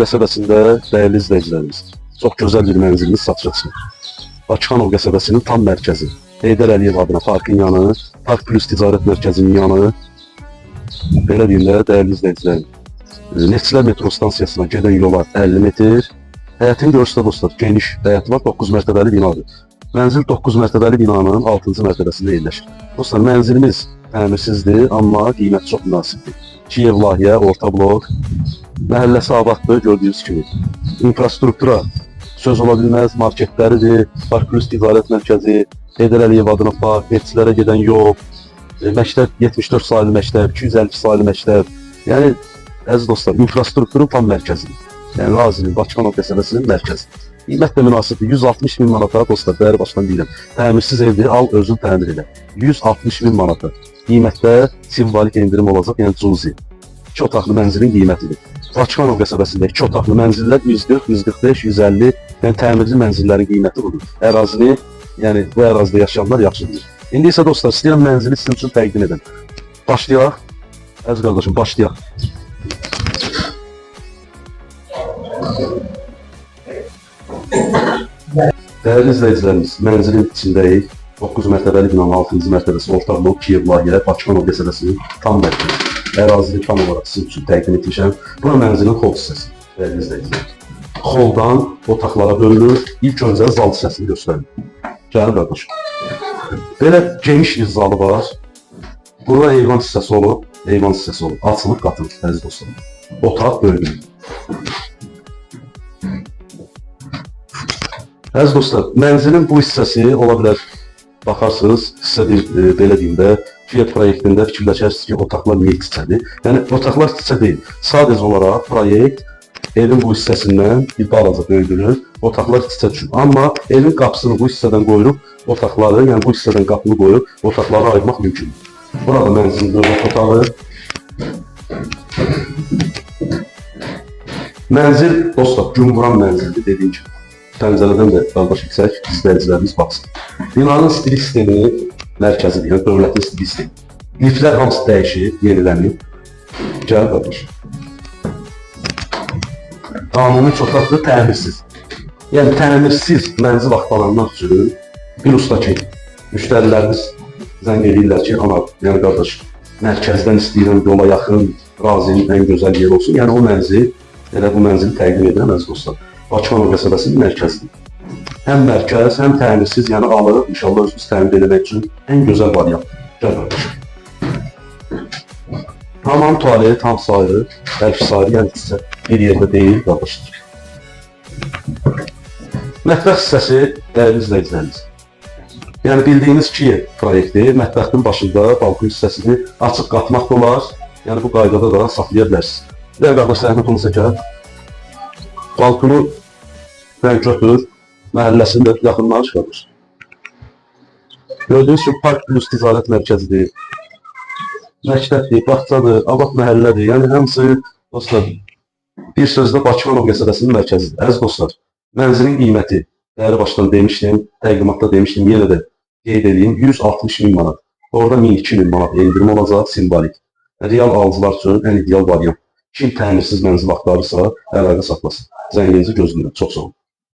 Qəsəbəsində dəyərli izləyicilərimiz, çox gözəl bir mənzilimiz satışa çıxır. Bakıxanov qəsəbəsinin tam mərkəzi. Heydər Əliyev adına parkın yanı, Park Plus Ticarət Mərkəzinin yanı. Belə deyim də, dəyərli izləyicilərim, Neftçilər metro stansiyasına gedən yola 50 metr. Həyətin görürsünüz dostlar, geniş həyəti var, 9 mərtəbəli binadır. Mənzil 9 mərtəbəli binanın 6-cı mərtəbəsində yerləşir. Dostlar, mənzilimiz təmirsizdir, amma qiymət çox münasibdir. 2 ev layihə, orta blok, məhəlləsi abaddır gördüyünüz kimi. İnfrastruktura söz ola bilməz, marketləridir, Park Plus Ticarət Mərkəzi, Heydər Əliyev adına park, Neftçilərə gedən yol, məktəb 74 saylı məktəb, 252 saylı məktəb. Yəni əziz dostlar, infrastrukturun tam mərkəzidir. Yəni Razinin, Bakıxanov qəsəbəsinin mərkəzi. Qiymət də münasibdir. 160 min manata dostlar, dəyər başdan deyirəm. Təmirsiz evdir, al özün təmir elə. 160 min manata. Qiymətdə simvolik endirim olacaq, yəni cüzi. 2 otaqlı mənzilin qiymətidir. Bakıxanov qəsəbəsində 2 otaqlı mənzillər 140, 145, 150, yəni təmirli mənzillərin qiyməti budur. Ərazini, yəni bu ərazidə yaşayanlar yaxşı bilir. İndi isə dostlar, istəyirəm mənzili sizin üçün təqdim edim. Başlayaq. Əziz qardaşım, başlayaq. Dəyərli izləyicilərimiz, mənzilin içindəyik. 9 mərtəbəli binanın 6-cı mərtəbəsi orta blok Kiyev layihə Bakıxanov qəsəbəsinin tam mərkəzi. Ərazini tam olaraq sizin üçün təqdim etmişəm. Bura mənzilin xol hissəsi, dəyərli izləyicilər. Xoldan otaqlara bölünür. İlk öncə zal hissəsini göstərim. Gəl qardaşım. Belə geniş bir zalı var. Burada eyvan hissəsi olub, eyvan hissəsi olub. Açılıb qatılıb, əziz dostlar. Otaq bölgü. Əziz dostlar, mənzilin bu hissəsi ola bilər. Baxarsınız, sizə bir belə deyim də, Fiat proyektində fikirləşərsiniz ki, otaqlar niyə iç-içədir? Yəni otaqlar iç-içə deyil. Sadəcə olaraq proyekt evin bu hissəsindən bir balaca böyüdülür, otaqlar iç-içə düşür. Amma evin qapısını bu hissədən qoyuruq, otaqları, yəni bu hissədən qapını qoyub otaqları ayırmaq mümkündür. Burada mənzilin dövlət otağı. Mənzil, dostlar, gün vuran mənzildir dediyim kimi. Pəncərədən də qardaş yüksək izləyicilərimiz baxsın. Binanın stilik sistemi mərkəzidir, yəni dövlətin stilik sistemi. Liftlər hamısı dəyişib, yenilənib. Gəl qardaş. Qanuni üç otaqlı təmirsiz. Yəni təmirsiz mənzil axtaranlar üçün bir usta ki, müştərilərimiz zəng eləyirlər ki, ana, yəni qardaş, mərkəzdən istəyirəm, yola yaxın, Razinin ən gözəl yeri olsun. Yəni o mənzil, elə bu mənzili təqdim edirəm əziz dostlar. Bakıxanov qəsəbəsinin mərkəzidir. Həm mərkəz, həm təmirsiz, yəni alıb inşallah özünüz təmir eləmək üçün ən gözəl variant. Gəl qardaşım. Hamam tualet, tam sayı, bəlkə sayı, yəni sizə bir yerdə deyil, qardaşlar. Mətbəx hissəsi dəyərli izləyicilərimiz. Yəni bildiyiniz Kiyev proyekti mətbəxin başında balkon hissəsini açıq qatmaq da olar. Yəni bu qaydada da saxlaya bilərsiniz. Bir də qardaş zəhmət olmasa gəl. Balkonu sən götür, məhəlləsini də yaxınlaş qardaş. Gördüyünüz kimi Park Plus Ticarət Mərkəzidir. Məktəbdir, bağçadır, abad məhəllədir. Yəni hamısı dostlar bir sözlə Bakıxanov qəsəbəsinin mərkəzidir. Əziz dostlar, mənzilin qiyməti dəyəri başdan demişdim, təqdimatda demişdim, yenə də qeyd edeyim, 160 min manat. Orada 1000-2000 manat endirim olacaq simvolik. Real alıcılar üçün ən ideal variant. Kim təmirsiz mənzil axtarırsa, əlaqə saxlasın. Zənginizi gözləyirəm. Çox sağ olun.